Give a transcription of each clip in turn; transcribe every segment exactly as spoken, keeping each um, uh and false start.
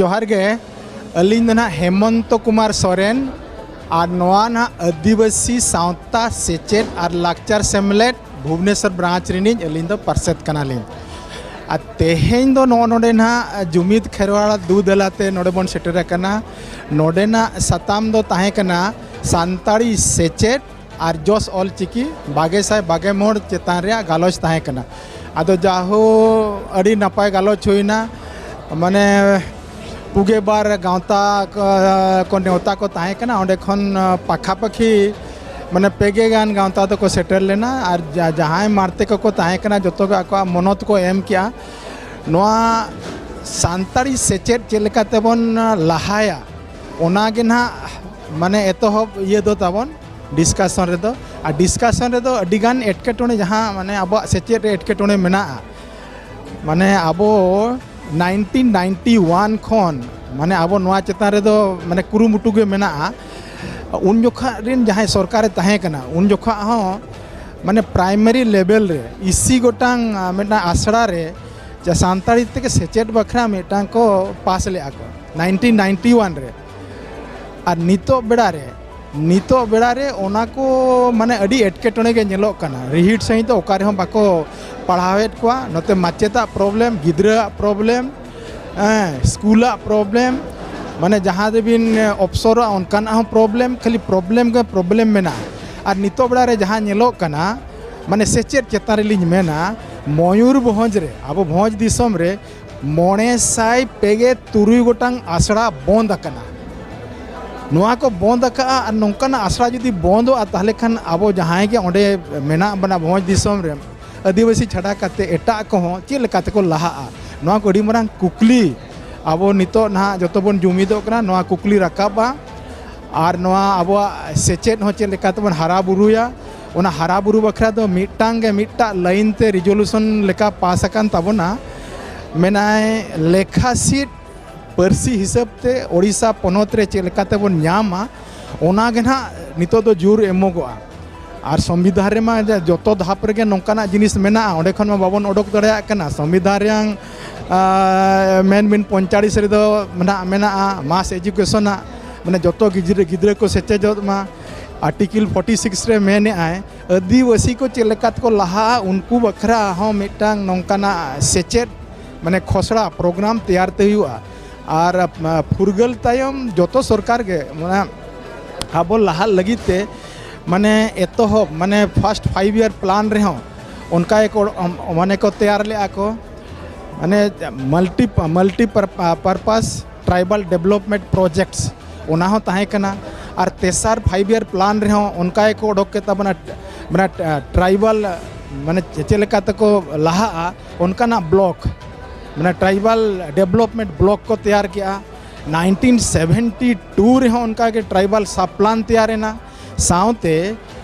ᱡᱚᱦᱟᱨ ᱜᱮ᱾ ᱟᱹᱞᱤᱧ ᱫᱚ ᱱᱟᱦᱟᱜ ᱦᱮᱢᱚᱱᱛᱚ ᱠᱩᱢᱟᱨ ᱥᱚᱨᱮᱱ, ᱟᱨ ᱱᱚᱣᱟ ᱱᱟᱦᱟᱜ ᱟᱹᱫᱤᱵᱟᱹᱥᱤ ᱥᱟᱶᱛᱟ ᱥᱮᱪᱮᱫ ᱟᱨ ᱞᱟᱠᱪᱟᱨ ᱥᱮᱢᱞᱮᱫ ᱵᱷᱩᱵᱽᱱᱮᱥᱚᱨ ᱵᱨᱟᱧᱪ ᱨᱤᱱᱤᱡ ᱟᱹᱞᱤᱧ ᱫᱚ ᱯᱟᱨᱥᱮᱛ ᱠᱟᱱᱟᱞᱤᱧ᱾ ᱟᱨ ᱛᱮᱦᱮᱧ ᱫᱚ ᱱᱚᱜᱼᱚ ᱱᱚᱰᱮ ᱱᱟᱦᱟᱜ ᱡᱩᱢᱤᱫ ᱠᱷᱮᱨᱣᱟᱲ ᱫᱩ ᱫᱮᱞᱟᱛᱮ ᱱᱚᱰᱮ ᱵᱚᱱ ᱥᱮᱴᱮᱨ ᱟᱠᱟᱱᱟ᱾ ᱱᱚᱰᱮᱱᱟᱜ ᱥᱟᱛᱟᱢ ᱫᱚ ᱛᱟᱦᱮᱸ ᱠᱟᱱᱟ ᱥᱟᱱᱛᱟᱲᱤ ᱥᱮᱪᱮᱫ ᱟᱨ ᱡᱚᱥ ᱚᱞ ᱪᱤᱠᱤ ᱵᱟᱜᱮ ᱥᱟᱭ ᱵᱟᱜᱮ ᱢᱚᱬ ᱪᱮᱛᱟᱱ ᱨᱮᱭᱟᱜ ᱜᱟᱞᱚᱪ ᱛᱟᱦᱮᱸ ᱠᱟᱱᱟ᱾ ᱟᱫᱚ ᱡᱟᱦᱳ, ᱟᱹᱰᱤ ᱱᱟᱯᱟᱭ ᱜᱟᱞᱚᱪ ᱦᱩᱭᱱᱟ᱾ ᱢᱟᱱᱮ ᱯᱩᱜᱮ ᱵᱟᱨ ᱜᱟᱶᱛᱟ ᱠᱚ, ᱠᱚ ᱱᱮᱣᱛᱟ ᱠᱚ ᱛᱟᱦᱮᱸ ᱠᱟᱱᱟ᱾ ᱚᱸᱰᱮ ᱠᱷᱚᱱ ᱯᱟᱠᱷᱟᱯᱟᱹᱠᱷᱤ ᱢᱟᱱᱮ ᱯᱮ ᱜᱮ ᱜᱟᱱ ᱜᱟᱶᱛᱟ ᱫᱚᱠᱚ ᱥᱮᱴᱮᱨ ᱞᱮᱱᱟ, ᱟᱨ ᱡᱟ-, ᱡᱟᱦᱟᱸᱭ ᱢᱟᱲᱛᱮ ᱠᱚᱠᱚ ᱛᱟᱦᱮᱸ ᱠᱟᱱᱟ, ᱡᱚᱛᱚ ᱜᱮ ᱟᱠᱚᱣᱟᱜ ᱢᱚᱱᱚᱛ ᱠᱚ ᱮᱢ ᱠᱮᱜᱼᱟ᱾ ᱱᱚᱣᱟ ᱥᱟᱱᱛᱟᱲᱤ ᱥᱮᱪᱮᱫ ᱪᱮᱫ ᱞᱮᱠᱟ ᱛᱮᱵᱚᱱ ᱞᱟᱦᱟᱭᱟ, ᱚᱱᱟ ᱜᱮ ᱱᱟᱦᱟᱜ ᱢᱟᱱᱮ ᱮᱛᱚᱦᱚᱵ ᱤᱭᱟᱹ ᱫᱚ ᱛᱟᱵᱚᱱ ᱰᱤᱥᱠᱟᱥᱚᱱ ᱨᱮᱫᱚ᱾ ᱟᱨ ᱰᱤᱥᱠᱟᱥᱚᱱ ᱨᱮᱫᱚ ᱟᱹᱰᱤᱜᱟᱱ ᱮᱴᱠᱮᱴᱚᱬᱮ, ᱡᱟᱦᱟᱸ ᱢᱟᱱᱮ ᱟᱵᱚᱣᱟᱜ ᱥᱮᱪᱮᱫ ᱨᱮ ᱮᱴᱠᱮᱴᱚᱬᱮ ᱢᱮᱱᱟᱜᱼᱟ, ᱢᱟᱱᱮ ᱟᱵᱚ ᱱᱟᱭᱤᱱᱴᱤᱱ ᱱᱟᱭᱤᱱᱴᱤ ᱳᱣᱟᱱ ᱠᱷᱚᱱ ᱢᱟᱱᱮ ᱟᱵᱚ ᱱᱚᱣᱟ ᱪᱮᱛᱟᱱ ᱨᱮᱫᱚ ᱢᱟᱱᱮ ᱠᱩᱨᱩᱢᱩᱴᱩ ᱜᱮ ᱢᱮᱱᱟᱜᱼᱟ᱾ ᱩᱱ ᱡᱚᱠᱷᱟᱜ ᱨᱮᱱ ᱡᱟᱦᱟᱸᱭ ᱥᱚᱨᱠᱟᱨᱮ ᱛᱟᱦᱮᱸ ᱠᱟᱱᱟ, ᱩᱱ ᱡᱚᱠᱷᱟᱜ ᱦᱚᱸ ᱢᱟᱱᱮ ᱯᱨᱟᱭᱢᱟᱨᱤ ᱞᱮᱵᱮᱞ ᱨᱮ ᱤᱥᱤ ᱜᱚᱴᱟᱝ, ᱟ, ᱢᱤᱫᱴᱟᱝ ᱟᱥᱲᱟ ᱨᱮ ᱡᱟ ᱥᱟᱱᱛᱟᱲᱤ ᱛᱮᱜᱮ ᱥᱮᱪᱮᱫ ᱵᱟᱠᱷᱨᱟ ᱢᱤᱫᱴᱟᱝ ᱠᱚ ᱯᱟᱥ ᱞᱮᱜᱼᱟ ᱠᱚ ᱱᱟᱭᱤᱱᱴᱤᱱ ᱱᱟᱭᱤᱱᱴᱤ ᱳᱣᱟᱱ ᱨᱮ᱾ ᱟᱨ ᱱᱤᱛᱚᱜ ᱵᱮᱲᱟ ᱨᱮ, ᱱᱤᱛᱚᱜ ᱵᱮᱲᱟ ᱨᱮ ᱚᱱᱟ ᱠᱚ ᱢᱟᱱᱮ ᱟᱹᱰᱤ ᱮᱴᱠᱮᱴᱚᱬᱮ ᱜᱮ ᱧᱮᱞᱚᱜ ᱠᱟᱱᱟ᱾ ᱨᱤᱦᱤᱴ ᱥᱟᱺᱦᱤᱡ ᱫᱚ ᱚᱠᱟ ᱨᱮᱦᱚᱸ ᱵᱟᱠᱚ ᱯᱟᱲᱦᱟᱣᱮᱫ ᱠᱚᱣᱟ᱾ ᱱᱚᱛᱮ ᱢᱟᱪᱮᱫᱟᱜ ᱯᱨᱚᱵᱞᱮᱢ, ᱜᱤᱫᱽᱨᱟᱹᱣᱟᱜ ᱯᱨᱚᱵᱞᱮᱢ, ᱦᱮᱸ, ᱥᱠᱩᱞᱟᱜ ᱯᱨᱚᱵᱞᱮᱢ, ᱢᱟᱱᱮ ᱡᱟᱦᱟᱸ ᱨᱮᱵᱤᱱ ᱚᱯᱥᱚᱨᱚᱜᱼᱟ ᱚᱱᱠᱟᱱᱟᱜ ᱦᱚᱸ ᱯᱨᱚᱵᱞᱮᱢ, ᱠᱷᱟᱹᱞᱤ ᱯᱨᱚᱵᱞᱮᱢ ᱜᱮ ᱯᱨᱚᱵᱞᱮᱢ ᱢᱮᱱᱟᱜᱼᱟ᱾ ᱟᱨ ᱱᱤᱛᱚᱜ ᱵᱮᱲᱟ ᱨᱮ ᱡᱟᱦᱟᱸ ᱧᱮᱞᱚᱜ ᱠᱟᱱᱟ, ᱢᱟᱱᱮ ᱥᱮᱪᱮᱫ ᱪᱮᱛᱟᱱ ᱨᱮᱞᱤᱧ ᱢᱮᱱᱟ, ᱢᱚᱭᱩᱨᱵᱷᱚᱸᱡᱽ ᱨᱮ, ᱟᱵᱚ ᱵᱷᱚᱸᱡᱽ ᱫᱤᱥᱚᱢ ᱨᱮ ᱢᱚᱬᱮ ᱥᱟᱭ ᱯᱮ ᱜᱮ ᱛᱩᱨᱩᱭ ᱜᱚᱴᱟᱝ ᱟᱥᱲᱟ ᱵᱚᱱᱫ ᱟᱠᱟᱱᱟ᱾ ᱱᱚᱣᱟ ᱠᱚ ᱵᱚᱱᱫ ᱟᱠᱟᱜᱼᱟ, ᱟᱨ ᱱᱚᱝᱠᱟᱱᱟᱜ ᱟᱥᱲᱟ ᱡᱩᱫᱤ ᱵᱚᱱᱫᱚᱜᱼᱟ, ᱛᱟᱦᱚᱞᱮ ᱠᱷᱟᱱ ᱟᱵᱚ ᱡᱟᱦᱟᱸᱭ ᱜᱮ ᱚᱸᱰᱮ ᱢᱮᱱᱟᱜ ᱵᱚᱱᱟ ᱵᱷᱚᱸᱡᱽ ᱫᱤᱥᱚᱢ ᱨᱮ, ᱟᱹᱫᱤᱵᱟᱹᱥᱤ ᱪᱷᱟᱰᱟ ᱠᱟᱛᱮ ᱮᱴᱟᱜ ᱠᱚᱦᱚᱸ ᱪᱮᱫ ᱞᱮᱠᱟ ᱛᱮᱠᱚ ᱞᱟᱦᱟᱜᱼᱟ? ᱱᱚᱣᱟ ᱠᱚ ᱟᱹᱰᱤ ᱢᱟᱨᱟᱝ ᱠᱩᱠᱞᱤ ᱟᱵᱚ ᱱᱤᱛᱚᱜ ᱱᱟᱦᱟᱜ ᱡᱚᱛᱚ ᱵᱚᱱ ᱡᱩᱢᱤᱫᱚᱜ ᱠᱟᱱᱟ, ᱱᱚᱣᱟ ᱠᱩᱠᱞᱤ ᱨᱟᱠᱟᱵᱼᱟ᱾ ᱟᱨ ᱱᱚᱣᱟ ᱟᱵᱚᱣᱟᱜ ᱥᱮᱪᱮᱫ ᱦᱚᱸ ᱪᱮᱫ ᱞᱮᱠᱟ ᱛᱮᱵᱚᱱ ᱦᱟᱨᱟ ᱵᱩᱨᱩᱭᱟ, ᱚᱱᱟ ᱦᱟᱨᱟ ᱵᱩᱨᱩ ᱵᱟᱠᱷᱨᱟ ᱫᱚ ᱢᱤᱫᱴᱟᱝ ᱜᱮ ᱢᱤᱫᱴᱟᱝ ᱞᱟᱭᱤᱱ ᱛᱮ ᱨᱤᱡᱚᱞᱩᱥᱚᱱ ᱞᱮᱠᱟ ᱯᱟᱥ ᱟᱠᱟᱱ ᱛᱟᱵᱚᱱᱟ᱾ ᱢᱮᱱᱟᱭ ᱞᱮᱠᱷᱟ ᱥᱤᱴ ᱯᱟᱹᱨᱥᱤ ᱦᱤᱥᱟᱹᱵ ᱛᱮ ᱳᱰᱤᱥᱟ ᱯᱚᱱᱚᱛ ᱨᱮ ᱪᱮᱫ ᱞᱮᱠᱟ ᱛᱮᱵᱚᱱ ᱧᱟᱢᱟ, ᱚᱱᱟ ᱜᱮ ᱱᱟᱦᱟᱜ ᱱᱤᱛᱚᱜ ᱫᱚ ᱡᱳᱨ ᱮᱢᱚᱜᱚᱜᱼᱟ᱾ ᱟᱨ ᱥᱚᱝᱵᱤᱫᱷᱟᱱ ᱨᱮᱢᱟ ᱡᱟ-, ᱡᱚᱛᱚ ᱫᱷᱟᱯ ᱨᱮᱜᱮ ᱱᱚᱝᱠᱟᱱᱟᱜ ᱡᱤᱱᱤᱥ ᱢᱮᱱᱟᱜᱼᱟ, ᱚᱸᱰᱮ ᱠᱷᱚᱱ ᱢᱟ ᱵᱟᱵᱚᱱ ᱚᱰᱚᱠ ᱫᱟᱲᱮᱭᱟᱜ ᱠᱟᱱᱟ᱾ ᱥᱚᱝᱵᱤᱫᱷᱟᱱ ᱨᱮᱭᱟᱝ, ᱟᱸ, ᱢᱮᱱ ᱵᱤᱱ ᱯᱚᱧᱪᱟᱲᱤᱥ ᱨᱮᱫᱚ ᱢᱮᱱᱟᱜ, ᱢᱮᱱᱟᱜᱼᱟ mass education ᱟᱜ, ᱢᱟᱱᱮ ᱡᱚᱛᱚ ᱜᱤᱫᱽᱨᱟᱹ, ᱜᱤᱫᱽᱨᱟᱹ ᱠᱚ ᱥᱮᱪᱮᱫᱚᱜ ᱢᱟ᱾ Article forty six ᱨᱮ ᱢᱮᱱᱮᱫ ᱟᱭ, ᱟᱹᱫᱤᱵᱟᱹᱥᱤ ᱠᱚ ᱪᱮᱫ ᱞᱮᱠᱟ ᱛᱮᱠᱚ ᱞᱟᱦᱟᱜᱼᱟ, ᱩᱱᱠᱩ ᱵᱟᱠᱷᱨᱟ ᱦᱚᱸ ᱢᱤᱫᱴᱟᱝ ᱱᱚᱝᱠᱟᱱᱟᱜ ᱥᱮᱪᱮᱫ, ᱢᱟᱱᱮ ᱠᱷᱚᱥᱲᱟ program ᱛᱮᱭᱟᱨ ᱛᱮ ᱦᱩᱭᱩᱜᱼᱟ᱾ ᱟᱨ, ᱟ, ᱯᱷᱩᱨᱜᱟᱹᱞ ᱛᱟᱭᱚᱢ ᱡᱚᱛᱚ ᱥᱚᱨᱠᱟᱨ ᱜᱮ, ᱢᱟᱱᱮ ᱟᱵᱚ ᱞᱟᱦᱟᱜ ᱞᱟᱹᱜᱤᱫ ᱛᱮ, ᱢᱟᱱᱮ ᱮᱛᱚᱦᱚᱵ, ᱢᱟᱱᱮ first five year plan ᱨᱮᱦᱚᱸ ᱚᱱᱠᱟ ᱜᱮᱠᱚ, ᱚᱢ-, ᱢᱟᱱᱮ ᱠᱚ ᱛᱮᱭᱟᱨ ᱞᱮᱫᱼᱟ ᱠᱚ, ᱢᱟᱱᱮ multi, multi pur-, purpose tribal development projects, ᱚᱱᱟ ᱦᱚᱸ ᱛᱟᱦᱮᱸ ᱠᱟᱱᱟ᱾ ᱟᱨ ᱛᱮᱥᱟᱨ five year plan ᱨᱮᱦᱚᱸ ᱚᱱᱠᱟ ᱜᱮᱠᱚ ᱚᱰᱚᱠ ᱠᱮᱫ ᱛᱟᱵᱚᱱᱟ, ᱢᱟᱱᱮ, ᱟ, tribal, ᱢᱟᱱᱮ ᱪᱮ-, ᱪᱮᱫ ᱞᱮᱠᱟ ᱛᱮᱠᱚ ᱞᱟᱦᱟᱜᱼᱟ, ᱚᱱᱠᱟᱱᱟᱜ block, ᱢᱟᱱᱮ tribal development block ᱠᱚ ᱛᱮᱭᱟᱨ ᱠᱮᱜᱼᱟ᱾ Nineteen seventy two ᱨᱮᱦᱚᱸ ᱚᱱᱠᱟᱜᱮ tribal sub plan ᱛᱮᱭᱟᱨ ᱮᱱᱟ᱾ ᱥᱟᱶᱛᱮ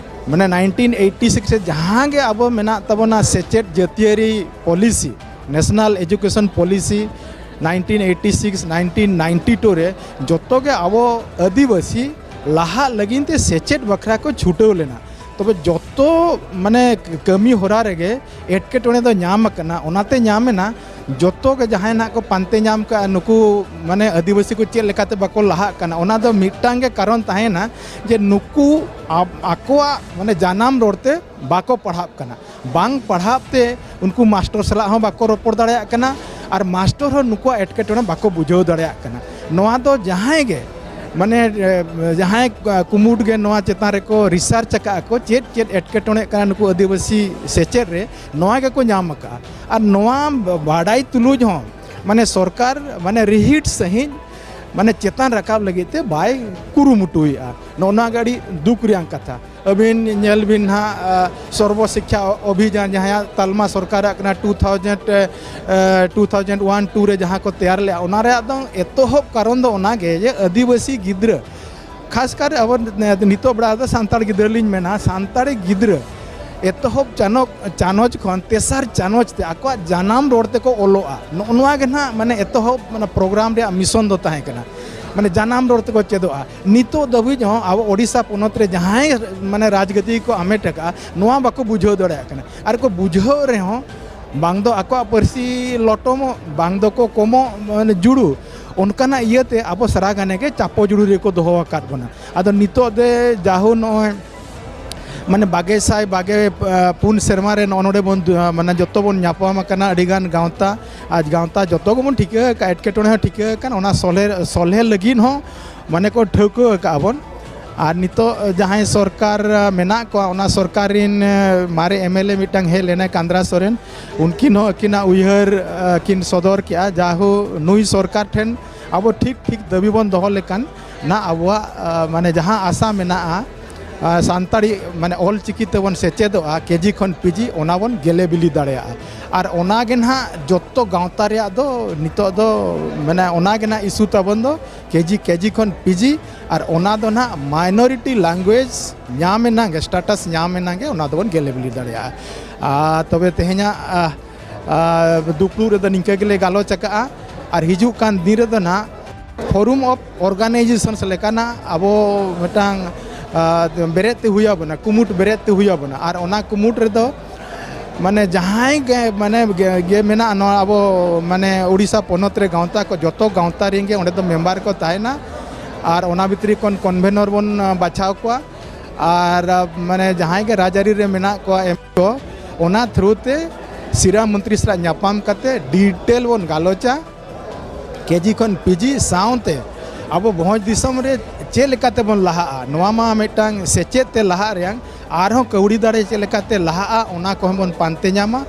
ᱢᱟᱱᱮ nineteen eighty six ᱨᱮ ᱡᱟᱦᱟᱸ ᱜᱮ ᱟᱵᱚ ᱢᱮᱱᱟᱜ ᱛᱟᱵᱚᱱᱟ ᱥᱮᱪᱮᱫ ᱡᱟᱹᱛᱤᱭᱟᱹᱨᱤ policy, National Education Policy, nineteen eighty six, nineteen ninety two ᱨᱮ ᱡᱚᱛᱚ ᱜᱮ ᱟᱵᱚ ᱟᱹᱫᱤᱵᱟᱹᱥᱤ ᱞᱟᱦᱟᱜ ᱞᱟᱹᱜᱤᱫ ᱛᱮ ᱥᱮᱪᱮᱫ ᱵᱟᱠᱷᱨᱟ ᱠᱚ ᱪᱷᱩᱴᱟᱹᱣ ᱞᱮᱱᱟ᱾ ᱛᱚᱵᱮ ᱡᱚᱛᱚ ᱢᱟᱱᱮ ᱠᱟᱹᱢᱤ ᱦᱚᱨᱟ ᱨᱮᱜᱮ ᱮᱴᱠᱮᱴᱚᱬᱮ ᱫᱚ ᱧᱟᱢ ᱟᱠᱟᱱᱟ᱾ ᱚᱱᱟᱛᱮ ᱧᱟᱢ ᱮᱱᱟ, ᱡᱚᱛᱚ ᱜᱮ ᱡᱟᱦᱟᱸᱭ ᱱᱟᱦᱟᱜ ᱠᱚ ᱯᱟᱱᱛᱮ ᱧᱟᱢ ᱠᱟᱜᱼᱟ, ᱱᱩᱠᱩ ᱢᱟᱱᱮ ᱟᱹᱫᱤᱵᱟᱹᱥᱤ ᱠᱚ ᱪᱮᱫ ᱞᱮᱠᱟᱛᱮ ᱵᱟᱠᱚ ᱞᱟᱦᱟᱜ ᱠᱟᱱᱟ, ᱚᱱᱟ ᱫᱚ ᱢᱤᱫᱴᱟᱝ ᱜᱮ ᱠᱟᱨᱚᱱ ᱛᱟᱦᱮᱸᱭᱮᱱᱟ ᱡᱮ ᱱᱩᱠᱩ ᱟ-, ᱟᱠᱚᱣᱟᱜ ᱢᱟᱱᱮ ᱡᱟᱱᱟᱢ ᱨᱚᱲ ᱛᱮ ᱵᱟᱠᱚ ᱯᱟᱲᱦᱟᱜ ᱠᱟᱱᱟ᱾ ᱵᱟᱝ ᱯᱟᱲᱦᱟᱜ ᱛᱮ ᱩᱱᱠᱩ ᱢᱟᱥᱴᱚᱨ ᱥᱟᱞᱟᱜ ᱦᱚᱸ ᱵᱟᱠᱚ ᱨᱚᱯᱚᱲ ᱫᱟᱲᱮᱭᱟᱜ ᱠᱟᱱᱟ ᱟᱨ ᱢᱟᱥᱴᱚᱨ ᱦᱚᱸ ᱱᱩᱠᱩᱣᱟᱜ ᱮᱴᱠᱮᱴᱚᱬᱮ ᱵᱟᱠᱚ ᱵᱩᱡᱷᱟᱹᱣ ᱫᱟᱲᱮᱭᱟᱜ ᱠᱟᱱᱟ᱾ ᱱᱚᱣᱟ ᱫᱚ ᱡᱟᱦᱟᱸᱭ ᱜᱮ ᱢᱟᱱᱮ, ᱮ, ᱡᱟᱦᱟᱸᱭ ᱠᱩᱢᱩᱴ ᱜᱮ ᱱᱚᱣᱟ ᱪᱮᱛᱟᱱ ᱨᱮᱠᱚ research ᱟᱠᱟᱫᱼᱟ ᱠᱚ, ᱪᱮᱫ ᱪᱮᱫ ᱮᱴᱠᱮᱴᱚᱬᱮᱜ ᱠᱟᱱᱟ ᱱᱩᱠᱩ ᱟᱹᱫᱤᱵᱟᱹᱥᱤ ᱥᱮᱪᱮᱫ ᱨᱮ, ᱱᱚᱣᱟ ᱜᱮᱠᱚ ᱧᱟᱢ ᱟᱠᱟᱫᱼᱟ᱾ ᱟᱨ ᱱᱚᱣᱟ ᱵᱟᱰᱟᱭ ᱛᱩᱞᱩᱡ ᱦᱚᱸ ᱢᱟᱱᱮ ᱥᱚᱨᱠᱟᱨ ᱢᱟᱱᱮ ᱨᱤᱦᱤᱴ ᱥᱟᱺᱦᱤᱡ ᱢᱟᱱᱮ ᱪᱮᱛᱟᱱ ᱨᱟᱠᱟᱵ ᱞᱟᱹᱜᱤᱫ ᱛᱮ ᱵᱟᱭ ᱠᱩᱨᱩᱢᱩᱴᱩᱭᱮᱫᱼᱟ᱾ ᱱᱚᱜᱼᱚ ᱱᱚᱣᱟ ᱜᱮ ᱟᱹᱰᱤ ᱫᱩᱠ ᱨᱮᱭᱟᱜ ᱠᱟᱛᱷᱟ᱾ ᱟᱹᱵᱤᱱ ᱧᱮᱞ ᱵᱤᱱ ᱱᱟᱦᱟᱜ, ᱟ, ᱥᱚᱨᱵᱚ ᱥᱤᱠᱠᱷᱟ ᱚᱵᱷᱤᱡᱟᱱ ᱡᱟᱦᱟᱸᱭᱟᱜ ᱛᱟᱞᱢᱟ ᱥᱚᱨᱠᱟᱨᱟᱜ ᱠᱟᱱᱟ, two thousand, ᱮ, two thousand one two ᱨᱮ ᱡᱟᱦᱟᱸ ᱠᱚ ᱛᱮᱭᱟᱨ ᱞᱮᱫᱼᱟ, ᱚᱱᱟ ᱨᱮᱭᱟᱜ ᱫᱚ ᱮᱛᱚᱦᱚᱵ ᱠᱟᱨᱚᱱ ᱫᱚ ᱚᱱᱟ ᱜᱮ ᱡᱮ ᱟᱹᱫᱤᱵᱟᱹᱥᱤ ᱜᱤᱫᱽᱨᱟᱹ, ᱠᱷᱟᱥ ᱠᱟᱨ ᱟᱵᱚ ᱱᱤᱛᱚᱜ ᱵᱮᱲᱟ ᱫᱚ ᱥᱟᱱᱛᱟᱲ ᱜᱤᱫᱽᱨᱟᱹ ᱞᱤᱧ ᱢᱮᱱᱟ, ᱥᱟᱱᱛᱟᱲᱤ ᱜᱤᱫᱽᱨᱟᱹ ᱮᱛᱚᱦᱚᱵ ᱪᱟᱱᱚ-, ᱪᱟᱱᱚᱪ ᱠᱷᱚᱱ ᱛᱮᱥᱟᱨ ᱪᱟᱱᱚᱪ ᱛᱮ ᱟᱠᱚᱣᱟᱜ ᱡᱟᱱᱟᱢ ᱨᱚᱲ ᱛᱮᱠᱚ ᱚᱞᱚᱜᱼᱟ᱾ ᱱᱚᱜᱼᱚ ᱱᱚᱣᱟ ᱜᱮ ᱱᱟᱦᱟᱜ ᱢᱟᱱᱮ ᱮᱛᱚᱦᱚᱵ ᱢᱟᱱᱮ program ᱨᱮᱭᱟᱜ mission ᱫᱚ ᱛᱟᱦᱮᱸ ᱠᱟᱱᱟ᱾ ᱢᱟᱱᱮ ᱡᱟᱱᱟᱢ ᱨᱚᱲ ᱛᱮᱠᱚ ᱪᱮᱫᱚᱜᱼᱟ᱾ ᱱᱤᱛᱚᱜ ᱫᱷᱟᱹᱵᱤᱡ ᱦᱚᱸ ᱟᱵᱚ ᱳᱰᱤᱥᱟ ᱯᱚᱱᱚᱛ ᱨᱮ ᱡᱟᱦᱟᱸᱭ ᱢᱟᱱᱮ ᱨᱟᱡᱽᱜᱟᱹᱫᱤ ᱠᱚ ᱟᱢᱮᱴ ᱟᱠᱟᱫᱼᱟ, ᱱᱚᱣᱟ ᱵᱟᱠᱚ ᱵᱩᱡᱷᱟᱹᱣ ᱫᱟᱲᱮᱭᱟᱜ ᱠᱟᱱᱟ᱾ ᱟᱨ ᱠᱚ ᱵᱩᱡᱷᱟᱹᱣ ᱨᱮᱦᱚᱸ ᱵᱟᱝ ᱫᱚ ᱟᱠᱚᱣᱟᱜ ᱯᱟᱹᱨᱥᱤ ᱞᱚᱴᱚᱢᱚᱜ, ᱵᱟᱝ ᱫᱚᱠᱚ ᱠᱚᱢᱚᱜ, ᱢᱟᱱᱮ ᱡᱩᱲᱩ, ᱚᱱᱠᱟᱱᱟᱜ ᱤᱭᱟᱹᱛᱮ ᱟᱵᱚ ᱥᱟᱨᱟ ᱜᱟᱱᱮ ᱜᱮ ᱪᱟᱯᱚ ᱡᱩᱲᱩ ᱨᱮᱠᱚ ᱫᱚᱦᱚ ᱟᱠᱟᱫ ᱵᱚᱱᱟ᱾ ᱟᱫᱚ ᱱᱤᱛᱚᱜ ᱫᱮ ᱡᱟᱦᱳ ᱱᱚᱜᱼᱚᱭ ᱢᱟᱱᱮ ᱵᱟᱜᱮ ᱥᱟᱭ ᱵᱟᱜᱮ, ᱟ, ᱯᱩᱱ ᱥᱮᱨᱢᱟ ᱨᱮ ᱱᱚᱜᱼᱚ ᱱᱚᱰᱮ ᱵᱚᱱ ᱫᱩ-, ᱟ, ᱢᱟᱱᱮ ᱡᱚᱛᱚ ᱵᱚᱱ ᱧᱟᱯᱟᱢ ᱟᱠᱟᱱᱟ, ᱟᱹᱰᱤ ᱜᱟᱱ ᱜᱟᱶᱛᱟ, ᱟᱨ ᱜᱟᱶᱛᱟ ᱡᱚᱛᱚ ᱜᱮᱵᱚᱱ ᱴᱷᱤᱠᱟᱹ ᱟᱠᱟᱫ, ᱮᱴᱠᱮᱴᱚᱬᱮ ᱦᱚᱸ ᱴᱷᱤᱠᱟᱹ ᱟᱠᱟᱱ, ᱚᱱᱟ ᱥᱚᱞᱦᱮ, ᱥᱚᱞᱦᱮ ᱞᱟᱹᱜᱤᱫ ᱦᱚᱸ ᱢᱟᱱᱮ ᱠᱚ ᱴᱷᱟᱹᱣᱠᱟᱹ ᱟᱠᱟᱫᱼᱟ ᱵᱚᱱ᱾ ᱟᱨ ᱱᱤᱛᱚᱜ ᱡᱟᱦᱟᱸᱭ ᱥᱚᱨᱠᱟᱨ, ᱟ, ᱢᱮᱱᱟᱜ ᱠᱚᱣᱟ, ᱚᱱᱟ ᱥᱚᱨᱠᱟᱨ ᱨᱤᱱ, ᱟ, ᱢᱟᱨᱮ ᱮᱢ ᱮᱞ ᱮ ᱢᱤᱫᱴᱟᱝ ᱦᱮᱡ ᱞᱮᱱᱟᱭ, ᱠᱟᱱᱫᱽᱨᱟ ᱥᱚᱨᱮᱱ, ᱩᱱᱠᱤᱱ ᱦᱚᱸ ᱟᱹᱠᱤᱱᱟᱜ ᱩᱭᱦᱟᱹᱨ, ᱟ, ᱠᱤᱱ ᱥᱚᱫᱚᱨ ᱠᱮᱜᱼᱟ᱾ ᱡᱟᱦᱳ ᱱᱩᱭ ᱥᱚᱨᱠᱟᱨ ᱴᱷᱮᱱ ᱟᱵᱚ ᱴᱷᱤᱠ ᱴᱷᱤᱠ ᱫᱟᱹᱵᱤ ᱵᱚᱱ ᱫᱚᱦᱚ ᱞᱮᱠᱷᱟᱱ ᱱᱟᱜ ᱟᱵᱚᱣᱟᱜ, ᱟ, ᱢᱟᱱᱮ ᱡᱟᱦᱟᱸ ᱟᱥᱟ ᱢᱮᱱᱟᱜᱼᱟ, ᱟ, ᱥᱟᱱᱛᱟᱲᱤ ᱢᱟᱱᱮ ᱚᱞ ᱪᱤᱠᱤ ᱛᱮᱵᱚᱱ ᱥᱮᱪᱮᱫᱚᱜᱼᱟ, ᱠᱮᱡᱤ ᱠᱷᱚᱱ ᱯᱤᱡᱤ, ᱚᱱᱟ ᱵᱚᱱ ᱜᱮᱞᱮ ᱵᱤᱞᱤ ᱫᱟᱲᱮᱭᱟᱜᱼᱟ᱾ ᱟᱨ ᱚᱱᱟ ᱜᱮ ᱱᱟᱦᱟᱜ ᱡᱚᱛᱚ ᱜᱟᱶᱛᱟ ᱨᱮᱭᱟᱜ ᱫᱚ ᱱᱤᱛᱚᱜ ᱫᱚ ᱢᱟᱱᱮ ᱚᱱᱟ ᱜᱮ ᱱᱟᱦᱟᱜ ᱤᱥᱩ ᱛᱟᱵᱚᱱ ᱫᱚ, ᱠᱮᱡᱤ, ᱠᱮᱡᱤ ᱠᱷᱚᱱ ᱯᱤᱡᱤ, ᱟᱨ ᱚᱱᱟ ᱫᱚ ᱱᱟᱦᱟᱜ minority language ᱧᱟᱢ ᱮᱱᱟᱝ ᱜᱮ, status ᱧᱟᱢ ᱮᱱᱟᱝ ᱜᱮ ᱚᱱᱟ ᱫᱚᱵᱚᱱ ᱜᱮᱞᱮ ᱵᱤᱞᱤ ᱫᱟᱲᱮᱭᱟᱜᱼᱟ᱾ ᱟᱨ ᱛᱚᱵᱮ ᱛᱮᱦᱮᱧᱟᱜ, ᱟ, ᱟ, ᱫᱩᱯᱲᱩᱵ ᱨᱮᱫᱚ ᱱᱤᱝᱠᱟᱹ ᱜᱮᱞᱮ ᱜᱟᱞᱚᱪ ᱟᱠᱟᱜᱼᱟ᱾ ᱟᱨ ᱦᱤᱡᱩᱜ ᱠᱟᱱ ᱫᱤᱱ ᱨᱮᱫᱚ ᱱᱟᱦᱟᱜ Forum of Organizations ᱞᱮᱠᱟᱱᱟᱜ ᱟᱵᱚ ᱢᱤᱫᱴᱟᱝ, ᱟ, ᱵᱮᱨᱮᱫ ᱛᱮ ᱦᱩᱭ ᱟᱵᱚᱱᱟ, ᱠᱩᱢᱩᱴ ᱵᱮᱨᱮᱫ ᱛᱮ ᱦᱩᱭ ᱟᱵᱚᱱᱟ᱾ ᱟᱨ ᱚᱱᱟ ᱠᱩᱢᱩᱴ ᱨᱮᱫᱚ ᱢᱟᱱᱮ ᱡᱟᱦᱟᱸᱭ ᱜᱮ, ᱢᱟᱱᱮ ᱜᱮ, ᱜᱮ ᱢᱮᱱᱟᱜᱼᱟ ᱱᱚᱣᱟ ᱟᱵᱚ ᱢᱟᱱᱮ ᱳᱰᱤᱥᱟ ᱯᱚᱱᱚᱛ ᱨᱮ ᱜᱟᱶᱛᱟ ᱠᱚ, ᱡᱚᱛᱚ ᱜᱟᱶᱛᱟ ᱨᱮᱱ ᱜᱮ ᱚᱸᱰᱮ ᱫᱚ ᱢᱮᱢᱵᱟᱨ ᱠᱚ ᱛᱟᱦᱮᱱᱟ᱾ ᱟᱨ ᱚᱱᱟ ᱵᱷᱤᱛᱨᱤ ᱠᱷᱚᱱ convenor ᱵᱚᱱ, ᱟ, ᱵᱟᱪᱷᱟᱣ ᱠᱚᱣᱟ᱾ ᱟᱨ, ᱟ, ᱢᱟᱱᱮ ᱡᱟᱦᱟᱸᱭ ᱜᱮ ᱨᱟᱡᱽᱟᱹᱨᱤ ᱨᱮ ᱢᱮᱱᱟᱜ ᱠᱚᱣᱟ ᱮᱢ ᱠᱚ, ᱚᱱᱟ through ᱛᱮ ᱥᱤᱨᱟ ᱢᱚᱱᱛᱨᱤ ᱥᱟᱞᱟᱜ ᱧᱟᱯᱟᱢ ᱠᱟᱛᱮ detail ᱵᱚᱱ ᱜᱟᱞᱚᱪᱟ᱾ ᱠᱮᱡᱤ ᱠᱷᱚᱱ ᱯᱤᱡᱤ ᱥᱟᱶᱛᱮ ᱟᱵᱚ ᱵᱷᱚᱸᱡᱽ ᱫᱤᱥᱚᱢ ᱨᱮ ᱪᱮᱫ ᱞᱮᱠᱟᱛᱮ ᱵᱚᱱ ᱞᱟᱦᱟᱜᱼᱟ, ᱱᱚᱣᱟ ᱢᱟ ᱢᱤᱫᱴᱟᱝ ᱥᱮᱪᱮᱫ ᱛᱮ ᱞᱟᱦᱟᱜ ᱨᱮᱭᱟᱝ, ᱟᱨᱦᱚᱸ ᱠᱟᱹᱣᱰᱤ ᱫᱟᱲᱮ ᱪᱮᱫ ᱞᱮᱠᱟᱛᱮ ᱞᱟᱦᱟᱜᱼᱟ, ᱚᱱᱟ ᱠᱚᱦᱚᱸ ᱵᱚᱱ ᱯᱟᱱᱛᱮ ᱧᱟᱢᱟ᱾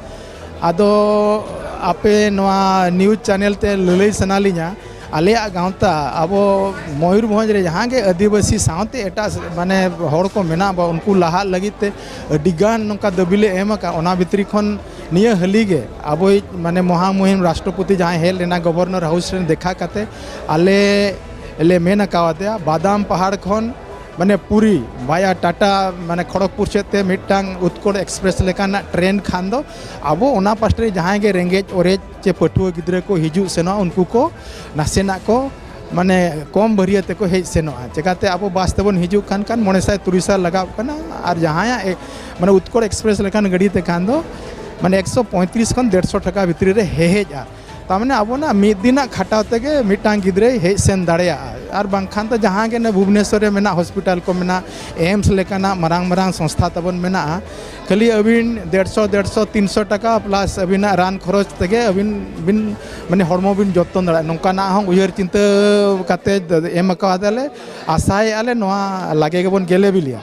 ᱟᱫᱚ ᱟᱯᱮ ᱱᱚᱣᱟ news channel ᱛᱮ ᱞᱟᱹᱞᱟᱹᱭ ᱥᱟᱱᱟ ᱞᱤᱧᱟ, ᱟᱞᱮᱭᱟᱜ ᱜᱟᱶᱛᱟ ᱟᱵᱚ ᱢᱚᱭᱩᱨᱵᱷᱚᱸᱡᱽ ᱨᱮ ᱡᱟᱦᱟᱸ ᱜᱮ ᱟᱹᱫᱤᱵᱟᱹᱥᱤ ᱥᱟᱶᱛᱮ ᱮᱴᱟᱜ ᱢᱟᱱᱮ ᱦᱚᱲ ᱠᱚ ᱢᱮᱱᱟᱜ ᱵᱚ, ᱩᱱᱠᱩ ᱞᱟᱦᱟᱜ ᱞᱟᱹᱜᱤᱫ ᱛᱮ ᱟᱹᱰᱤ ᱜᱟᱱ ᱱᱚᱝᱠᱟ ᱫᱟᱹᱵᱤ ᱞᱮ ᱮᱢ ᱟᱠᱟᱫ᱾ ᱚᱱᱟ ᱵᱷᱤᱛᱨᱤ ᱠᱷᱚᱱ ᱱᱤᱭᱟᱹ ᱦᱟᱹᱞᱤ ᱜᱮ ᱟᱵᱚᱭᱤᱡ ᱢᱟᱱᱮ ᱢᱚᱦᱟ ᱢᱩᱦᱤᱢ ᱨᱟᱥᱴᱨᱚᱯᱚᱛᱤ ᱡᱟᱦᱟᱸᱭ ᱦᱮᱡ ᱞᱮᱱᱟ, Governor House ᱨᱮ ᱫᱮᱠᱷᱟ ᱠᱟᱛᱮ ᱟᱞᱮ ᱞᱮ ᱢᱮᱱ ᱟᱠᱟᱣᱟᱫᱮᱭᱟ, ᱵᱟᱫᱟᱢ ᱯᱟᱦᱟᱲ ᱠᱷᱚᱱ ᱢᱟᱱᱮ ᱯᱩᱨᱤ via ᱴᱟᱴᱟ, ᱢᱟᱱᱮ ᱠᱷᱚᱲᱚᱜᱽᱯᱩᱨ ᱥᱮᱫ ᱛᱮ ᱢᱤᱫᱴᱟᱝ ᱩᱛᱠᱚᱲ ᱮᱠᱥᱯᱨᱮᱥ ᱞᱮᱠᱟᱱᱟᱜ ᱴᱨᱮᱱ ᱠᱷᱟᱱ ᱫᱚ ᱟᱵᱚ ᱚᱱᱟ ᱯᱟᱥᱴᱟ ᱨᱮ ᱡᱟᱦᱟᱸᱭ ᱜᱮ ᱨᱮᱸᱜᱮᱡ ᱚᱨᱮᱡ ᱪᱮ ᱯᱟᱹᱴᱷᱩᱣᱟᱹ ᱜᱤᱫᱽᱨᱟᱹ ᱠᱚ ᱦᱤᱡᱩᱜ ᱥᱮᱱᱚᱜ, ᱩᱱᱠᱩ ᱠᱚ ᱱᱟᱥᱮᱱᱟᱜ ᱠᱚ ᱢᱟᱱᱮ ᱠᱚᱢ ᱵᱷᱟᱹᱨᱤᱭᱟᱹ ᱛᱮᱠᱚ ᱦᱮᱡ ᱥᱮᱱᱚᱜᱼᱟ᱾ ᱪᱮᱠᱟᱛᱮ ᱟᱵᱚ ᱵᱟᱥ ᱛᱮᱵᱚᱱ ᱦᱤᱡᱩᱜ ᱠᱷᱟᱱ ᱠᱷᱟᱱ ᱢᱚᱬᱮ ᱥᱟᱭ ᱛᱩᱨᱩᱭ ᱥᱟᱭ ᱞᱟᱜᱟᱣ ᱠᱟᱱᱟ, ᱟᱨ ᱡᱟᱦᱟᱸᱭᱟᱜ ᱮ-, ᱢᱟᱱᱮ ᱩᱛᱠᱚᱲ ᱮᱠᱥᱯᱨᱮᱥ ᱞᱮᱠᱟᱱ ᱜᱟᱹᱰᱤ ᱛᱮ ᱠᱷᱟᱱ ᱫᱚ ᱢᱟᱱᱮ ᱮᱠᱥᱚ ᱯᱚᱸᱭᱛᱨᱤᱥ ᱠᱷᱚᱱ ᱰᱮᱲᱥᱚ ᱴᱟᱠᱟ ᱵᱷᱤᱛᱨᱤ ᱨᱮ ᱦᱮ-, ᱦᱮᱡᱼᱟ᱾ ᱛᱟᱨᱢᱟᱱᱮ ᱟᱵᱚᱱᱟᱜ ᱢᱤᱫ ᱫᱤᱱᱟᱜ ᱠᱷᱟᱴᱟᱣ ᱛᱮᱜᱮ ᱢᱤᱫᱴᱟᱝ ᱜᱤᱫᱽᱨᱟᱹᱭ ᱦᱮᱡ ᱥᱮᱱ ᱫᱟᱲᱮᱭᱟᱜᱼᱟ᱾ ᱟᱨ ᱵᱟᱝᱠᱷᱟᱱ ᱫᱚ ᱡᱟᱦᱟᱸ ᱜᱮ ᱱᱚᱰᱮ ᱵᱷᱩᱵᱽᱱᱮᱥᱚᱨ ᱨᱮ ᱢᱮᱱᱟᱜ ᱦᱚᱥᱯᱤᱴᱟᱞ ᱠᱚ ᱢᱮᱱᱟᱜ, ᱮᱢᱥ ᱞᱮᱠᱟᱱᱟᱜ ᱢᱟᱨᱟᱝ ᱢᱟᱨᱟᱝ ᱥᱚᱝᱥᱛᱷᱟ ᱛᱟᱵᱚᱱ ᱢᱮᱱᱟᱜᱼᱟ, ᱠᱷᱟᱹᱞᱤ ᱟᱹᱵᱤᱱ ᱰᱮᱲᱥᱚ, ᱰᱮᱲᱥᱚ, ᱛᱤᱱᱥᱚ ᱴᱟᱠᱟ ᱯᱞᱟᱥ ᱟᱹᱵᱤᱱᱟᱜ ᱨᱟᱱ ᱠᱷᱚᱨᱚᱪ ᱛᱮᱜᱮ ᱟᱹᱵᱤᱱ ᱵᱤᱱ ᱢᱟᱱᱮ ᱦᱚᱲᱢᱚ ᱵᱤᱱ ᱡᱚᱛᱚᱱ ᱫᱟᱲᱮᱭᱟᱜᱼᱟ᱾ ᱱᱚᱝᱠᱟᱱᱟᱜ ᱦᱚᱸ ᱩᱭᱦᱟᱹᱨ ᱪᱤᱱᱛᱟᱹ ᱠᱟᱛᱮ ᱮᱢ ᱟᱠᱟᱣᱟᱫᱟᱞᱮ᱾ ᱟᱥᱟᱭᱮᱫᱼᱟ ᱞᱮ ᱱᱚᱣᱟ ᱞᱟᱜᱮ ᱜᱮᱵᱚᱱ ᱜᱮᱞᱮ ᱵᱤᱞᱤᱭᱟ᱾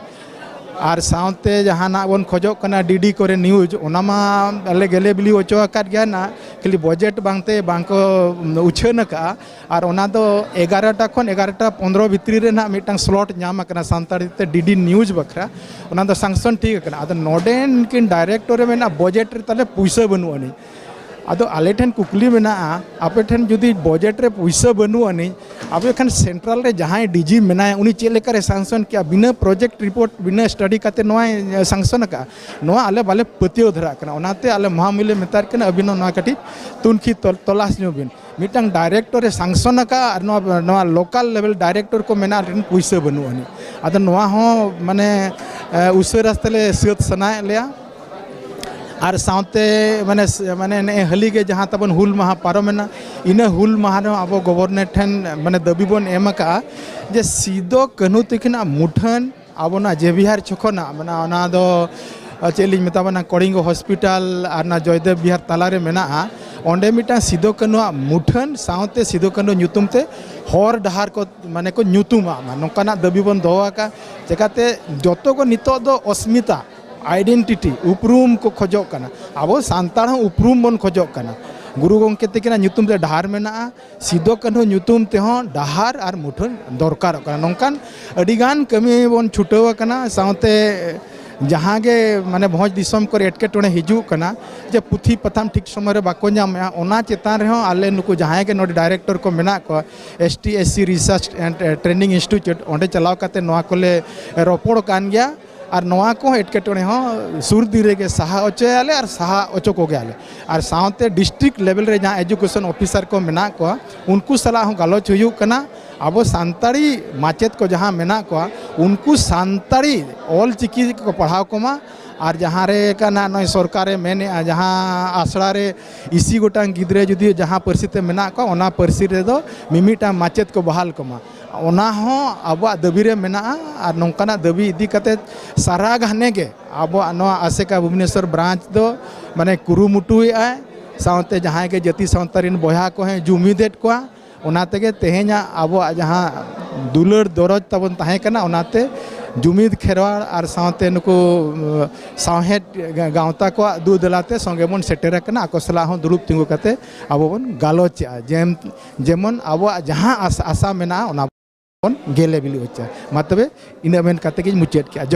ᱟᱨ ᱥᱟᱶᱛᱮ ᱡᱟᱦᱟᱱᱟᱜ ᱵᱚᱱ ᱠᱷᱚᱡᱚᱜ ᱠᱟᱱᱟ ᱰᱤᱰᱤ ᱠᱚᱨᱮ ᱱᱤᱭᱩᱡᱽ, ᱚᱱᱟ ᱢᱟ ᱟᱞᱮ ᱜᱮᱞᱮ ᱵᱤᱞᱤ ᱦᱚᱪᱚ ᱟᱠᱟᱫ ᱜᱮᱭᱟ ᱱᱟᱜ, ᱠᱷᱟᱹᱞᱤ ᱵᱟᱡᱮᱴ ᱵᱟᱝᱛᱮ ᱵᱟᱝ ᱠᱚ ᱩᱪᱷᱟᱹᱱ ᱟᱠᱟᱫᱼᱟ᱾ ᱟᱨ ᱚᱱᱟ ᱫᱚ ᱮᱜᱟᱨᱚᱴᱟ ᱠᱷᱚᱱ ᱮᱜᱟᱨᱚᱴᱟ ᱯᱚᱱᱨᱚ ᱵᱷᱤᱛᱨᱤ ᱨᱮ ᱱᱟᱜ ᱢᱤᱫᱴᱟᱝ ᱥᱞᱚᱴ ᱧᱟᱢ ᱟᱠᱟᱱᱟ ᱥᱟᱱᱛᱟᱲᱤ ᱛᱮ ᱰᱤᱰᱤ ᱱᱤᱭᱩᱡᱽ ᱵᱟᱠᱷᱨᱟ᱾ ᱚᱱᱟ ᱫᱚ ᱥᱟᱝᱥᱚᱱ ᱴᱷᱤᱠ ᱟᱠᱟᱱᱟ᱾ ᱟᱫᱚ ᱱᱚᱰᱮᱱ ᱠᱤᱱ ᱰᱟᱭᱨᱮᱠᱴᱚᱨ ᱨᱮ ᱢᱮᱱᱟᱜᱼᱟ, ᱵᱟᱡᱮᱴ ᱨᱮ ᱛᱟᱦᱞᱮ ᱯᱩᱭᱥᱟᱹ ᱵᱟᱹᱱᱩᱜ ᱟᱹᱱᱤᱡ᱾ ᱟᱫᱚ ᱟᱞᱮ ᱴᱷᱮᱱ ᱠᱩᱠᱞᱤ ᱢᱮᱱᱟᱜᱼᱟ, ᱟᱯᱮ ᱴᱷᱮᱱ ᱡᱩᱫᱤ ᱵᱟᱡᱮᱴ ᱨᱮ ᱯᱩᱭᱥᱟᱹ ᱵᱟᱹᱱᱩᱜ ᱟᱹᱱᱤᱡ, ᱟᱯᱮ ᱠᱷᱟᱱ ᱥᱮᱱᱴᱨᱟᱞ ᱨᱮ ᱡᱟᱦᱟᱸᱭ ᱰᱤᱡᱤ ᱢᱮᱱᱟᱭᱟ, ᱩᱱᱤ ᱪᱮᱫ ᱞᱮᱠᱟᱨᱮ ᱥᱟᱝᱥᱚᱱ ᱠᱮᱜᱼᱟ? ᱵᱤᱱᱟᱹ ᱯᱨᱚᱡᱮᱠᱴ ᱨᱤᱯᱳᱨᱴ, ᱵᱤᱱᱟᱹ ᱥᱴᱟᱰᱤ ᱠᱟᱛᱮ ᱱᱚᱣᱟᱭ ᱥᱟᱝᱥᱚᱱ ᱟᱠᱟᱫᱼᱟ? ᱱᱚᱣᱟ ᱟᱞᱮ ᱵᱟᱞᱮ ᱯᱟᱹᱛᱭᱟᱹᱣ ᱫᱷᱟᱨᱟᱜ ᱠᱟᱱᱟ᱾ ᱚᱱᱟᱛᱮ ᱟᱞᱮ ᱢᱚᱦᱟᱢᱩᱞᱮ ᱢᱮᱛᱟᱫ ᱠᱟᱱᱟ, ᱟᱹᱵᱤᱱ ᱦᱚᱸ ᱱᱚᱣᱟ ᱠᱟᱹᱴᱤᱡ ᱛᱩᱱᱠᱷᱤ ᱛᱚᱞ-, ᱛᱚᱞᱟᱥ ᱧᱚᱜ ᱵᱤᱱ᱾ ᱢᱤᱫᱴᱟᱝ ᱰᱟᱭᱨᱮᱠᱴᱚᱨᱮ ᱥᱟᱝᱥᱚᱱ ᱟᱠᱟᱫᱼᱟ ᱟᱨ ᱱᱚᱣᱟ, ᱱᱚᱣᱟ ᱞᱳᱠᱟᱞ ᱞᱮᱵᱮᱞ ᱰᱟᱭᱨᱮᱠᱴᱚᱨ ᱠᱚ ᱢᱮᱱᱟᱜ ᱨᱮᱱ ᱯᱩᱭᱥᱟᱹ ᱵᱟᱹᱱᱩᱜ ᱟᱹᱱᱤᱡ᱾ ᱟᱫᱚ ᱱᱚᱣᱟ ᱦᱚᱸ ᱢᱟᱱᱮ, ᱮ, ᱩᱥᱟᱹᱨᱟ ᱛᱮᱞᱮ ᱥᱟᱹᱛ ᱥᱟᱱᱟᱭᱮᱫ ᱞᱮᱭᱟ᱾ ᱟᱨ ᱥᱟᱶᱛᱮ ᱢᱟᱱᱮ ᱥ-, ᱢᱟᱱᱮ ᱱᱮᱜᱼᱮ ᱦᱟᱹᱞᱤ ᱜᱮ ᱡᱟᱦᱟᱸ ᱛᱟᱵᱚᱱ ᱦᱩᱞ ᱢᱟᱦᱟ ᱯᱟᱨᱚᱢᱮᱱᱟ, ᱤᱱᱟᱹ ᱦᱩᱞ ᱢᱟᱦᱟ ᱨᱮᱦᱚᱸ ᱟᱵᱚ ᱜᱚᱵᱷᱚᱨᱱᱚᱨ ᱴᱷᱮᱱ ᱢᱟᱱᱮ ᱫᱟᱹᱵᱤ ᱵᱚᱱ ᱮᱢ ᱟᱠᱟᱫᱼᱟ ᱡᱮ ᱥᱤᱫᱚ ᱠᱟᱹᱱᱦᱩ ᱛᱟᱹᱠᱤᱱᱟᱜ ᱢᱩᱴᱷᱟᱹᱱ ᱟᱵᱚᱱᱟᱜ ᱡᱮ ᱵᱤᱦᱟᱨ ᱡᱚᱠᱷᱚᱱᱟᱜ ᱢᱮᱱᱟᱜᱼᱟ, ᱚᱱᱟ ᱫᱚ ᱪᱮᱫ ᱞᱤᱧ ᱢᱮᱛᱟ ᱵᱚᱱᱟ, ᱠᱚᱲᱤᱝᱜᱚ ᱦᱚᱥᱯᱤᱴᱟᱞ ᱟᱨ ᱚᱱᱟ ᱡᱚᱭᱫᱮᱵ ᱵᱤᱦᱟᱨ ᱛᱟᱞᱟᱨᱮ ᱢᱮᱱᱟᱜᱼᱟ, ᱚᱸᱰᱮ ᱢᱤᱫᱴᱟᱝ ᱥᱤᱫᱚ ᱠᱟᱹᱱᱦᱩᱣᱟᱜ ᱢᱩᱴᱷᱟᱹᱱ ᱥᱟᱶᱛᱮ ᱥᱤᱫᱚ ᱠᱟᱹᱱᱦᱩ ᱧᱩᱛᱩᱢ ᱛᱮ ᱦᱚᱨ ᱰᱟᱦᱟᱨ ᱠᱚ ᱢᱟᱱᱮ ᱠᱚ ᱧᱩᱛᱩᱢᱟᱜ ᱢᱟ, ᱱᱚᱝᱠᱟᱱᱟᱜ ᱫᱟᱹᱵᱤ ᱵᱚᱱ ᱫᱚᱦᱚ ᱟᱠᱟᱫᱼᱟ᱾ ᱪᱮᱠᱟᱛᱮ ᱡᱚᱛᱚ ᱠᱚ ᱱᱤᱛᱚᱜ ᱫᱚ ᱚᱥᱢᱤᱛᱟ, ᱟᱭᱰᱮᱱᱴᱤᱴᱤ, ᱩᱯᱨᱩᱢ ᱠᱚ ᱠᱷᱚᱡᱚᱜ ᱠᱟᱱᱟ᱾ ᱟᱵᱚ ᱥᱟᱱᱛᱟᱲ ᱦᱚᱸ ᱩᱯᱨᱩᱢ ᱵᱚᱱ ᱠᱷᱚᱡᱚᱜ ᱠᱟᱱᱟ᱾ ᱜᱩᱨᱩ ᱜᱚᱢᱠᱮ ᱛᱟᱹᱠᱤᱱᱟᱜ ᱧᱩᱛᱩᱢ ᱛᱮ ᱰᱟᱦᱟᱨ ᱢᱮᱱᱟᱜᱼᱟ, ᱥᱤᱫᱚ ᱠᱟᱹᱱᱦᱩ ᱧᱩᱛᱩᱢ ᱛᱮᱦᱚᱸ ᱰᱟᱦᱟᱨ ᱟᱨ ᱢᱩᱴᱷᱟᱹᱱ ᱫᱚᱨᱠᱟᱨᱚᱜ ᱠᱟᱱᱟ᱾ ᱱᱚᱝᱠᱟᱱ ᱟᱹᱰᱤᱜᱟᱱ ᱠᱟᱹᱢᱤ ᱵᱚᱱ ᱪᱷᱩᱴᱟᱹᱣ ᱟᱠᱟᱱᱟ᱾ ᱥᱟᱶᱛᱮ ᱡᱟᱦᱟᱸ ᱜᱮ ᱢᱟᱱᱮ ᱵᱷᱚᱸᱡᱽ ᱫᱤᱥᱚᱢ ᱠᱚᱨᱮ ᱮᱴᱠᱮᱴᱚᱬᱮ ᱦᱤᱡᱩᱜ ᱠᱟᱱᱟ, ᱡᱮ ᱯᱩᱛᱷᱤ ᱯᱟᱛᱷᱟᱢ ᱴᱷᱤᱠ ᱥᱚᱢᱚᱭ ᱨᱮ ᱵᱟᱠᱚ ᱧᱟᱢᱮᱜᱼᱟ, ᱚᱱᱟ ᱪᱮᱛᱟᱱ ᱨᱮᱦᱚᱸ ᱟᱞᱮ ᱱᱩᱠᱩ ᱡᱟᱦᱟᱸᱭ ᱜᱮ ᱱᱚᱰᱮ ᱰᱟᱭᱨᱮᱠᱴᱚᱨ ᱠᱚ ᱢᱮᱱᱟᱜ ᱠᱚᱣᱟ, S T S C Research and Training Institute, ᱚᱸᱰᱮ ᱪᱟᱞᱟᱣ ᱠᱟᱛᱮ ᱱᱚᱣᱟ ᱠᱚᱞᱮ ᱨᱚᱯᱚᱲ ᱠᱟᱱ ᱜᱮᱭᱟ᱾ ᱟᱨ ᱱᱚᱣᱟ ᱠᱚ ᱮᱴᱠᱮᱴᱚᱬᱮ ᱦᱚᱸ ᱥᱩᱨ ᱫᱤᱱ ᱨᱮᱜᱮ ᱥᱟᱦᱟ ᱦᱚᱪᱚᱭᱟᱞᱮ ᱟᱨ ᱥᱟᱦᱟ ᱦᱚᱪᱚ ᱠᱚᱜᱮᱭᱟᱞᱮ᱾ ᱟᱨ ᱥᱟᱶᱛᱮ ᱰᱤᱥᱴᱨᱤᱠᱴ ᱞᱮᱵᱮᱞ ᱨᱮ ᱡᱟᱦᱟᱸ ᱮᱡᱩᱠᱮᱥᱚᱱ ᱚᱯᱷᱤᱥᱟᱨ ᱠᱚ ᱢᱮᱱᱟᱜ ᱠᱚᱣᱟ, ᱩᱱᱠᱩ ᱥᱟᱞᱟᱜ ᱦᱚᱸ ᱜᱟᱞᱚᱪ ᱦᱩᱭᱩᱜ ᱠᱟᱱᱟ᱾ ᱟᱵᱚ ᱥᱟᱱᱛᱟᱲᱤ ᱢᱟᱪᱮᱫ ᱠᱚ ᱡᱟᱦᱟᱸ ᱢᱮᱱᱟᱜ ᱠᱚᱣᱟ, ᱩᱱᱠᱩ ᱥᱟᱱᱛᱟᱲᱤ ᱚᱞ ᱪᱤᱠᱤ ᱠᱚ ᱯᱟᱲᱦᱟᱣ ᱠᱚᱢᱟ᱾ ᱟᱨ ᱡᱟᱦᱟᱸ ᱨᱮ ᱠᱟᱱᱟ, ᱱᱚᱜᱼᱚᱭ ᱥᱚᱨᱠᱟᱨᱮ ᱢᱮᱱᱮᱜᱼᱟ, ᱡᱟᱦᱟᱸ ᱟᱥᱲᱟ ᱨᱮ ᱤᱥᱤ ᱜᱚᱴᱟᱝ ᱜᱤᱫᱽᱨᱟᱹ ᱡᱩᱫᱤ ᱡᱟᱦᱟᱸ ᱯᱟᱹᱨᱥᱤ ᱛᱮ ᱢᱮᱱᱟᱜ ᱠᱚᱣᱟ, ᱚᱱᱟ ᱯᱟᱹᱨᱥᱤ ᱨᱮᱫᱚ ᱢᱤᱢᱤᱫᱴᱟᱝ ᱢᱟᱪᱮᱫ ᱠᱚ ᱵᱟᱦᱟᱞ ᱠᱚᱢᱟ᱾ ᱚᱱᱟ ᱦᱚᱸ ᱟᱵᱚᱣᱟᱜ ᱫᱟᱹᱵᱤ ᱨᱮ ᱢᱮᱱᱟᱜᱼᱟ᱾ ᱟᱨ ᱱᱚᱝᱠᱟᱱᱟᱜ ᱫᱟᱹᱵᱤ ᱤᱫᱤ ᱠᱟᱛᱮ ᱥᱟᱨᱟ ᱜᱷᱟᱱᱮ ᱜᱮ ᱟᱵᱚᱣᱟᱜ ᱱᱚᱣᱟ ᱟᱥᱮᱠᱟ ᱵᱷᱩᱵᱽᱱᱮᱥᱚᱨ ᱵᱨᱟᱧᱪ ᱫᱚ ᱢᱟᱱᱮ ᱠᱩᱨᱩᱢᱩᱴᱩᱭᱮᱫᱼᱟᱭ᱾ ᱥᱟᱶᱛᱮ ᱡᱟᱦᱟᱸᱭ ᱜᱮ ᱡᱟᱹᱛᱤ ᱥᱟᱶᱛᱟ ᱨᱮᱱ ᱵᱚᱭᱦᱟ ᱠᱚ ᱦᱚᱸ ᱡᱩᱢᱤᱫᱮᱫ ᱠᱚᱣᱟ᱾ ᱚᱱᱟ ᱛᱮᱜᱮ ᱛᱮᱦᱮᱧᱟᱜ ᱟᱵᱚᱣᱟᱜ ᱡᱟᱦᱟᱸ ᱫᱩᱞᱟᱹᱲ ᱫᱚᱨᱚᱡᱽ ᱛᱟᱵᱚᱱ ᱛᱟᱦᱮᱸ ᱠᱟᱱᱟ, ᱚᱱᱟᱛᱮ ᱡᱩᱢᱤᱫ ᱠᱷᱮᱨᱣᱟᱲ ᱟᱨ ᱥᱟᱶᱛᱮ ᱱᱩᱠᱩ, ᱟᱸ, ᱥᱟᱶᱦᱮᱫ ᱜᱟ-, ᱜᱟᱶᱛᱟ ᱠᱚᱣᱟᱜ ᱫᱩ ᱫᱮᱞᱟᱛᱮ ᱥᱚᱸᱜᱮ ᱵᱚᱱ ᱥᱮᱴᱮᱨ ᱟᱠᱟᱱᱟ᱾ ᱟᱠᱚ ᱥᱟᱞᱟᱜ ᱦᱚᱸ ᱫᱩᱲᱩᱵ ᱛᱤᱸᱜᱩ ᱠᱟᱛᱮ ᱟᱵᱚ ᱵᱚᱱ ᱜᱟᱞᱚᱪᱮᱜᱼᱟ, ᱡᱮᱢ-, ᱡᱮᱢᱚᱱ ᱟᱵᱚᱣᱟᱜ ᱡᱟᱦᱟᱸ ᱟᱥ-, ᱟᱥᱟ ᱢᱮᱱᱟᱜᱼᱟ, ᱚᱱᱟ ᱵᱚᱱ ᱜᱮᱞᱮ ᱵᱤᱞᱤ ᱦᱚᱪᱚᱭᱟ᱾ ᱢᱟ ᱛᱚᱵᱮ, ᱤᱱᱟᱹᱜ ᱢᱮᱱ ᱠᱟᱛᱮ ᱜᱤᱧ ᱢᱩᱪᱟᱹᱫ ᱠᱮᱜᱼᱟ᱾ ᱡᱚᱦᱟᱨ᱾